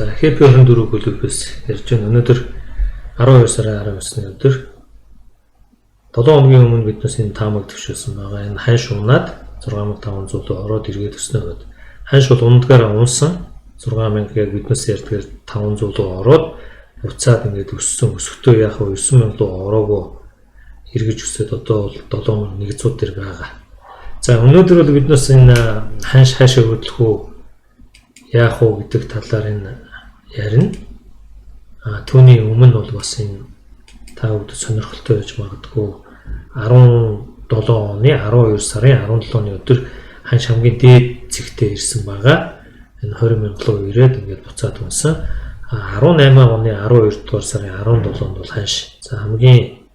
За Happy 24 клубээс ярьж байна. Өнөөдөр 12 сарын 19-ны өдөр 7 хоногийн өмнө биднээс энэ таамаг төвшөөсөн байгаа. Энэ ханш унаад 6500 руу ороод эргээд өснө гэдэг. Ханш бол ундгаараа унсан. 6000 яг биднээс ярьдгаар 500 руу ороод буцаад ингээд өссөн. Өсөхдөө яг 9000 руу ороогүй эргэж өсөөд одоо бол 7100 дээр байгаа. За өнөөдөр бол биднээс энэ ханш хаашаа хөдлөх үү, яах уу гэдэг талаар энэ ярина. А түүний өмнө бол бас энэ та бүхэнд сонирхолтой байж магадгүй 17 оны 12 сарын 17-ны өдөр ханш хамгийн дээд цэгтээ ирсэн байгаа. Энэ 20 мянга руу ирээд ингээд буцаад унсан. 18 оны 12 дугаар сарын 17-нд бол ханш за хамгийн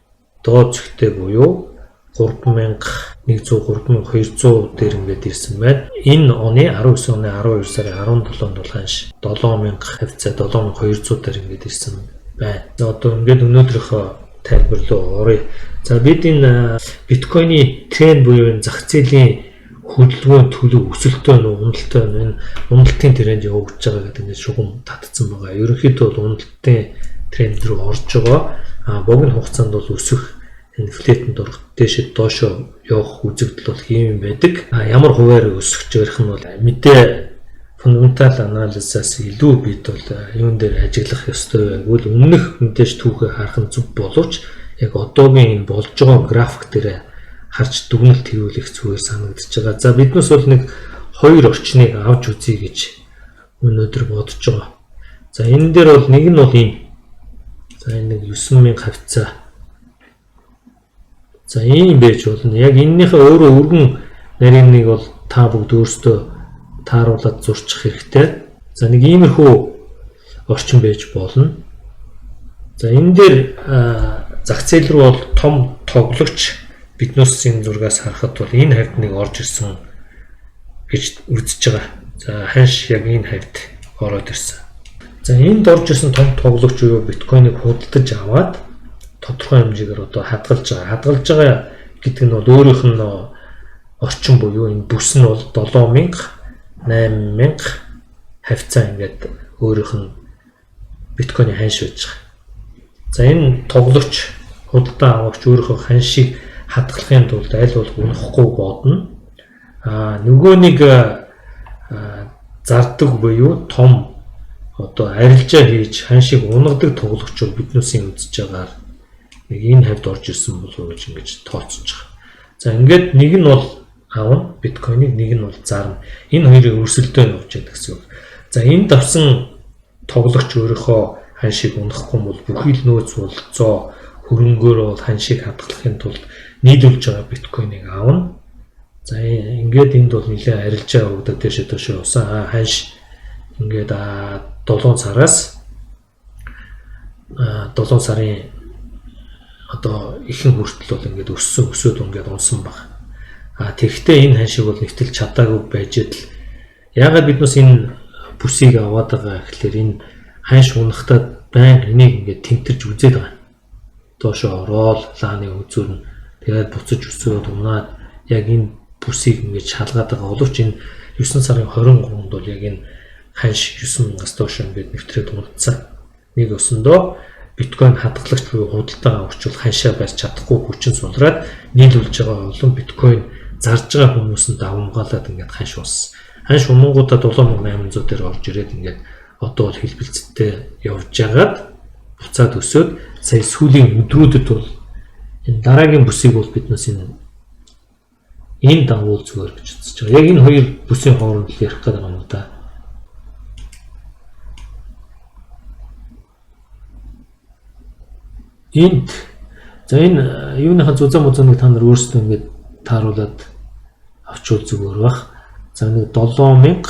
доод цэгтээ буюу 3100 3200 дээр ингээд ирсэн байна. Энэ оны 19 оны 12 сарын 17-нд бол ханш 7000 хавцаа 7200 дээр ингээд ирсэн байна. За одоо ингээд өнөөдрийнхөө тайлбар руу оръё. За бид энэ биткойны тренд буюу энэ зах зээлийн хөдөлгөөн төлөв өсөлтөө нь уналттай нь энэ уналтын тренд явагдаж байгаа гэдэг ингээд шугам татцсан байгаа. Ерөнхийдөө бол уналтын тренд рүү орж байгаа. А богино хугацаанд бол өсөх энэ флэтэнд орох дээшээ доошоо явах үзэгдэл бол ийм юм байдаг. А ямар хувиар өсөх ярих нь бол мэдээ фундаментал анализаас илүү бид бол юун дээр ажиглах ёстой байвал өмнөх мэдээж түүхээ харах нь зөв боловч яг одоогийн энэ болж байгаа график дээр харж дүгнэлт хийвэл их зүгээр санагдаж байгаа. За биднээс бол нэг хоёр орчныг авч үзье гэж өнөөдөр бодож байгаа. За энэ дээр бол нэг нь бол энэ. За энэ нэг 9000 хавцаа. За ийм байж болно. Яг энэнийхээ өөрөө өргөн нарийныг бол та бүгд өөрсдөө тааруулаад зурчих хэрэгтэй. За нэг иймэрхүү орчин байж болно. За энэ дээр зах зээл рүү бол том тоглогч биднээс энэ зургаас харахад бол энэ хавьд нэг орж ирсэн гэж үзэж байгаа. За ханш яг энэ хавьд ороод ирсэн. За энд орж ирсэн том тоглогч юу биткойныг худалдаж аваад тодорхой хэмжээгээр одоо хадгалж байгаа. Хадгалж байгаа гэдэг нь бол өөрийнх нь орчин буюу энэ бүс нь бол 7000 8000 хавцаа ингээд өөрийнх нь биткойны ханш байж байгаа. За энэ тоглогч худалдан авагч өөрийнхөө ханшийг хадгалахын тулд аль болох унахгүй бодно. А нөгөө нэг зардаг буюу том одоо арилжаа хийж ханшийг унагадаг тоглогчоор биднүүсийн үзэж байгаагаар нэг энэ хавьд орж ирсэн болов уу гэж ингэж тооцож байгаа. За ингээд нэг нь бол авна биткойныг, нэг нь бол зарна. Энэ хоёрын өрсөлдөөн явж байгаа гэсэн үг. За энд авсан тоглогч өөрийнхөө ханшийг унахгүй бол бүхий л нөөц болцоо хөрөнгөөр бол ханшийг хадгалахын тулд нийлүүлж байгаа биткойныг авна. За ингээд энд бол нэлээд арилжаа өгдөг дээшээ доошоо явсан. Ханш ингээд 7 сараас 7 сарын одоо ихэнх хүртэл бол ингээд өссөн өсөөд ингээд унсан баг. А тэгэхдээ энэ ханшиг бол нэвтэл чадаагүй байж идэл яагаад биднээс энэ бүсийг аваад байгаа гэхлээр энэ ханш унахдаа байнга энийг ингээд тэмтэрч үзээд байгаа. Доошоо ороод лааны үзүүр нь тэгээд буцаж өсөөд унаад яг энэ бүсийг ингээд шалгаад байгаа боловч энэ 9 сарын 23-нд бол яг энэ ханш 9000-аас доошоо ингээд нэвтрээд унтсан. Нэг өсөндөө биткойн хадгалагч буюу худалдан авагч бол ханшаа барьж чадахгүй хүчин сулраад нийлүүлж байгаа олон биткойн зарж байгаа хүмүүс нь давамгаалаад ингээд ханш унсан. Ханш унангуудаа 7800 дээр орж ирээд ингээд одоо бол хэлбэлцэлтэй явж байгаад буцаад өсөөд сая сүүлийн өдрүүдэд бол энэ дараагийн бүсийг бол биднээс энэ давуул зүгээр гэж үзэж байгаа. Яг энэ хоёр бүсийн хооронд л ярих гэдэг юм да. Энд за энэ юуныхаа зузаан музааныг та нар өөрсдөө ингээд тааруулаад авчвал зүгээр бах. За нэг 7200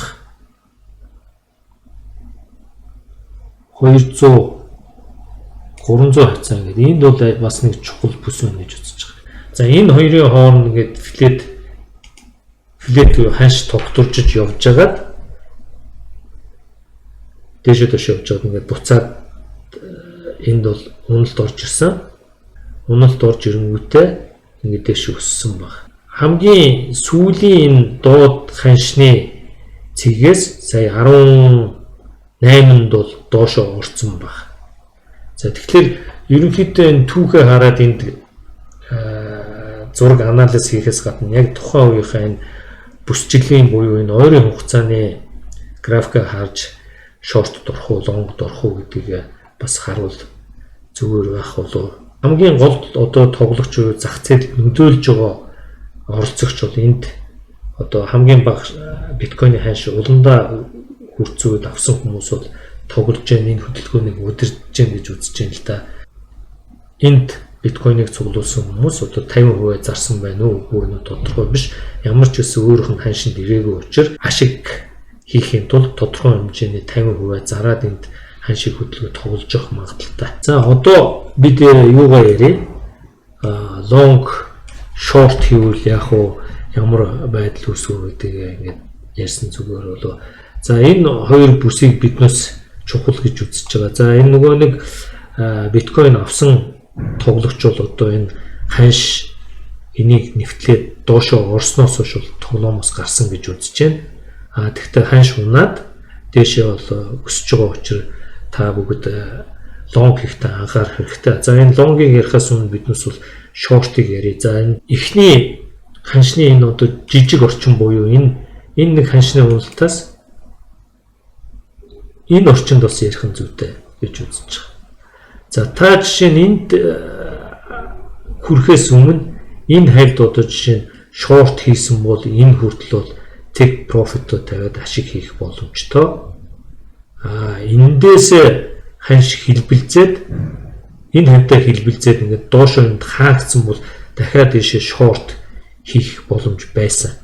300 хавцаа ингээд энд бол бас нэг чухал бүс байна гэж үзэж байгаа. За энэ хоёрын хооронд ингээд флэт буюу ханш тогтворжиж явж байгаад дээшээ доош явж байгаад ингээд буцаад энд бол уналт орж ирсэн. Уналт орж ирэнгүүтээ ингээд дээш өссөн баг. Хамгийн сүүлийн энэ доод ханшны цэгээс сая 10 8-нд бол доошоо орцсон баг. За, тэгэхээр ерөнхийдөө энэ түүхээ хараад энд зураг анализ хийхээс гадна яг тухайн үеийнхээ энэ бүсчлийн буюу энэ ойрын хугацааны графикаа харж short дорох уу, long дорох уу гэдгийг бас харуул зүгээр байх болов. Хамгийн гол одоо тоглогч буюу зах зээлд нөлөөлж байгаа оролцогч бол энд одоо хамгийн бага биткойны ханш уландаа хүрцүүд авсан хүмүүс бол тоглож जैन, энэ хөдөлгөөнийг удирдах जैन гэж үзэж байна л да. Энд биткойныг цуглуулсан хүмүүс одоо 50% зарсан байна уу, үгүй юу, тодорхой биш. Ямар ч үсэн өөрийнх нь ханшинд ирээгүй учраас ашиг хийхийн тулд тодорхой хэмжээний 50% зараад энд ханшиг хөдөлгөөн тоглож явах магадлалтай. За, одоо бид юугаа ярив? Long short хийвэл яг уу ямар байдал үүсвэ гэдгийг ингээд ярьсан зүгээр болов. За, энэ хоёр бүсийг биднээс чухал гэж үзэж байгаа. За, энэ нөгөө нэг биткойн авсан тоглогч бол одоо энэ ханш энийг нэвтлээд доошоо орсноос хойш бол тоглоомоос гарсан гэж үзэж байна. А тэгвэл ханш унаад дээшээ бол өсөж байгаа учраас та бүгд long хийхдээ анхаарах хэрэгтэй. За, энэ long ыг ярихаас өмнө биднээс бол short ыг ярив. За, энэ эхний ханшны энэ одоо жижиг орчин буюу энэ нэг ханшны уналтаас энэ орчинд бас ярих нь зүйтэй гэж үзэж байгаа. За, та жишээ нь энд хүрэхээс өмнө энэ хавьд одоо жишээ нь short хийсэн бол энэ хүртэл бол take profit-о тавиад ашиг хийх боломжтой. А эндээс ханш хэлбэлзээд, энэ хавьдаа хэлбэлзээд ингээд доошоо энд хаагдсан бол дахиад ийшээ short хийх боломж байсан.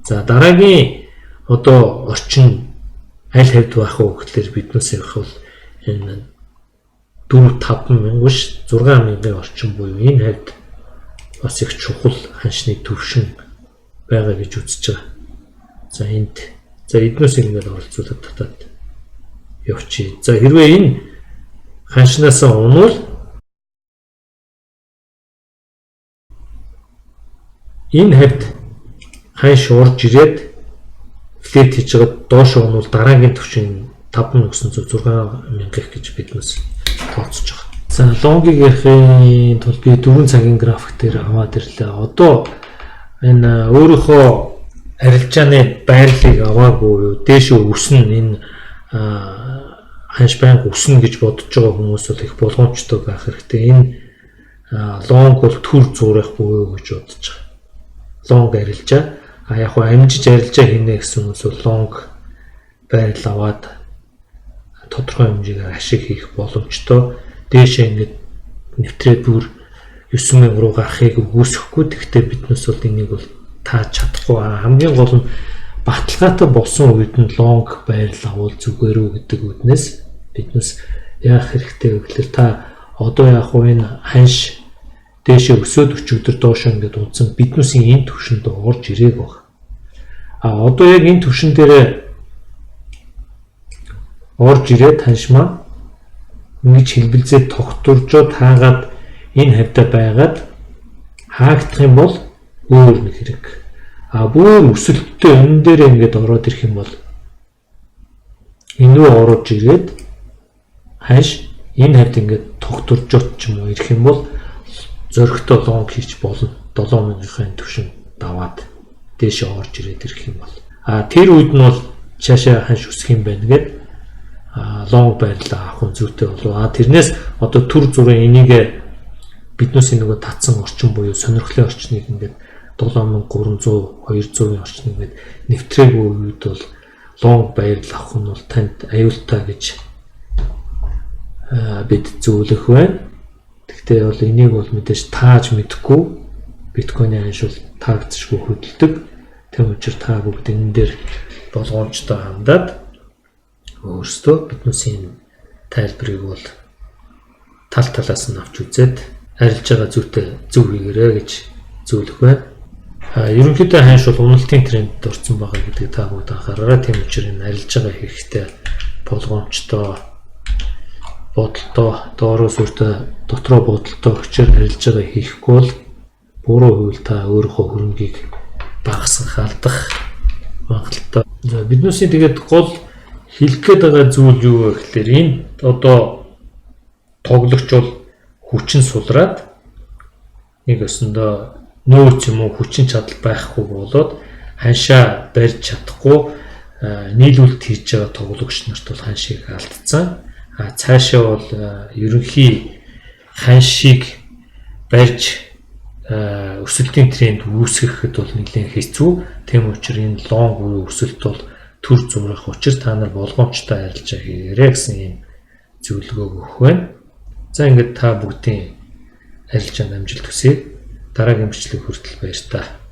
За, дараагийн одоо орчин аль хавьд байх вэ гэхлээр биднээс ярих бол энэ 4 5 мянга биш, 6 мянган орчим буюу энэ хавьд бас их чухал ханшны төвшин байгаа гэж үзэж байгаа. За, энд, за, эднээс ингээд оролцуулаад татаад явчих. За, хэрвээ энэ ханшнаасаа унвал энэ хавьд ханш орж ирээд flat хийж байгаа, доош унвал дараагийн төвшин 5900, 6000 их гэж биднээс тооцож байгаа. За, long ыг ярихын тулд би 4 цагийн график дээр аваад ирлээ. Одоо энэ өөрийнхөө арилжааны байрлалыг аваагүй юу, дээшээ өснө, энэ ханш байнга өснө гэж бодож байгаа хүмүүс бол их болгоомжтой байх хэрэгтэй. Энэ long бол түр зуурах буюу гэж бодож байгаа. Long арилжаа. А яг хуу амжиж арилжаа хийнэ гэсэн хүмүүс бол long байрлал аваад тодорхой хэмжээгээр ашиг хийх боломжтой. Дээшээ ингээд нэвтрээд бүр 9000 руу гарахыг үгүйсэхгүй. Тэгэхдээ биднээс бол энийг бол тааж чадахгүй. Хамгийн гол нь баталгаатай болсон үед нь long байрлал авал зүгээр үү гэдэг үднээс биднээс яах хэрэгтэй вэ гэхэлэр та одоо яг уу энэ ханш дээшээ өсөөд өчигдөр доошоо ингээд унтсан биднээсийн энэ төвшөнд орж ирээг баг. А одоо яг энэ төвшин дээр орж ирээд ханш маань ингэж хэлбэлзээд тогтворжоо таагаад энэ хавьдаа байгаад хаагдах юм бол өөр нэг хэрэг. А бүр өсөлттэй энэ дээр ингээд ороод ирэх юм бол энэ рүү орж ирээд ханш энэ хавьд ингээд тогтворжоод ч юм уу ирэх юм бол зөрөгтэй long хийж болно. 7000-ын төвшин даваад дээшээ орж ирээд ирэх юм бол. А тэр үед нь бол цаашаа ханш өсөх юм байна гээд long байрлал авах нь зүйтэй болов. А тэрнээс одоо түр зуурын энийг биднээсийн нөгөө татсан орчин буюу сонирхлын орчныг ингээд 7300, 200-ын орчин ингээд нэвтрээгүй үед бол long байрлал авах нь бол танд аюултай гэж бид зөвлөх байна. Гэхдээ бол энийг бол мэдээж тааж мэдэхгүй, биткойны ханш бол таагдчихгүй хөдөлдөг. Тийм учраас та бүгд энэ дээр болгоомжтой хандаад өөрсдөө биднээсийн тайлбарыг бол тал талаас нь авч үзээд арилж байгаа зүйтэй зөв хийгэрэй гэж зөвлөх байна. А ерөнхийдөө ханш бол уналтын трендд орсон байгаа гэдгийг та бүгд анхаараарай. Тийм учраас энэ арилж байгаа хэрэгтэй болгоомжтой, бодолтой, доороос өөртөө дотроо бодолтой хүчээр арилж байгаа хийхгүй бол буруу хийвэл та өөрийнхөө хөрөнгийг багасгах, алдах магадлалтай. За, биднээсийн тэгээд гол Хэлэх гээд байгаа зүйл юу вэ гэхээр энэ одоо тоглогч бол хүчин сулраад нэг өсөндөө нөөц юм уу, хүчин чадал байхгүй болоод ханшаа барьж чадахгүй нийлүүлэлт хийж байгаа тоглогч нарт бол ханшийг алдсан. А цаашаа бол ерөнхий ханшийг барьж өсөлтийн тренд үүсгэхэд бол нэлээд хэцүү. Тийм учраас энэ long буюу өсөлт бол түр зуурах учир та нар болгоомжтой арилжаа хийгээрэй гэсэн ийм зөвлөгөөг өгөх байна. За, ингээд та бүгдийн арилжаанд амжилт хүсье. Дараагийн бичлэг хүртэл баяртай.